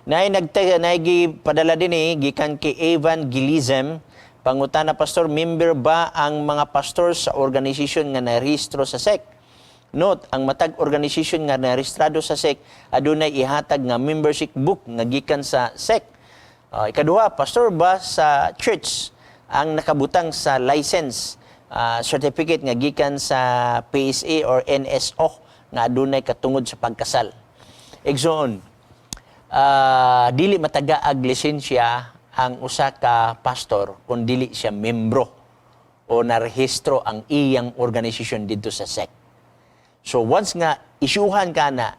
Naay nagta naay padala din eh, gikan kay Evangelism. Pangutana, Pastor, member ba ang mga pastor sa organisasyon nga narehistro sa SEC? Note, ang matag organisasyon nga narehistrado sa SEC adunay ihatag nga membership book nga gikan sa SEC. Ikaduha, pastor ba sa church ang nakabutang sa license certificate nga gikan sa PSA or NSO nga adunay katungod sa pagkasal? Igsoon, dili mataga ag lisensya ang usa ka pastor kung dili siya membro o narehistro ang iyang organisasyon didto sa SEC. So once nga isyuhan ka na,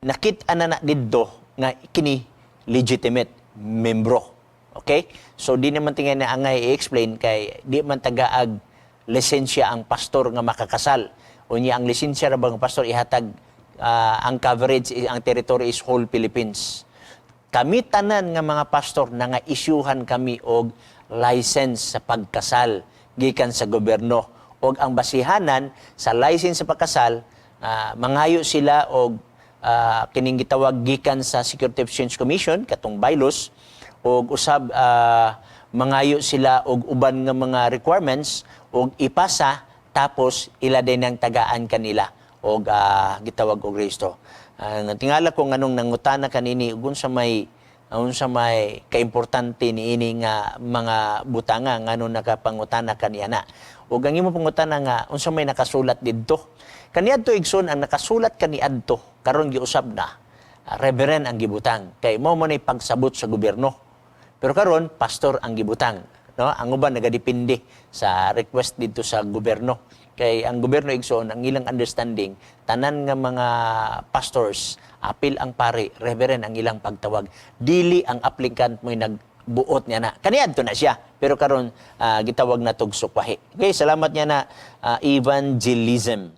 nakit-an na na didto nga kini legitimate membro. Okay? So di naman tingay na angay i-explain kay di man tagaag lisensya ang pastor nga makakasal. Unya ang lisensya ra bang pastor ihatag ang coverage, ang territory is whole Philippines. Kami tanan nga mga pastor na nga isyuhan kami og license sa pagkasal gikan sa gobyerno, og ang basihanan sa license sa pagkasal, mangayo sila og kining gitawag gikan sa Security Exchange Commission, katong bylaws, og usab mangayo sila og uban nga mga requirements og ipasa, tapos ila din ang tagaan kanila og gitawag og rehistro. Tingala ko nganong nangutana kanini ug unsa may kaimportante niini nga mga butanga, ngano nakapangutana kaniya na. Ug ang imo pangutana nga unsa may nakasulat didto. Kaniadto, igsoon, ang nakasulat kaniadto karon giusab na, reverend ang gibutang kay mao man ay pagsabot sa gobyerno. Pero karon pastor ang gibutang, no? Ang uban nagadepende sa request dito sa gobyerno. Kay ang gobyerno, igsoon, ang ilang understanding, tanan nga mga pastors, apil ang pare, reverend ang ilang pagtawag. Dili ang applicant mo'y nagbuot niya na. Kaniadto na siya, pero karon gitawag na tog sukwahi. Okay, salamat niya na, evangelism.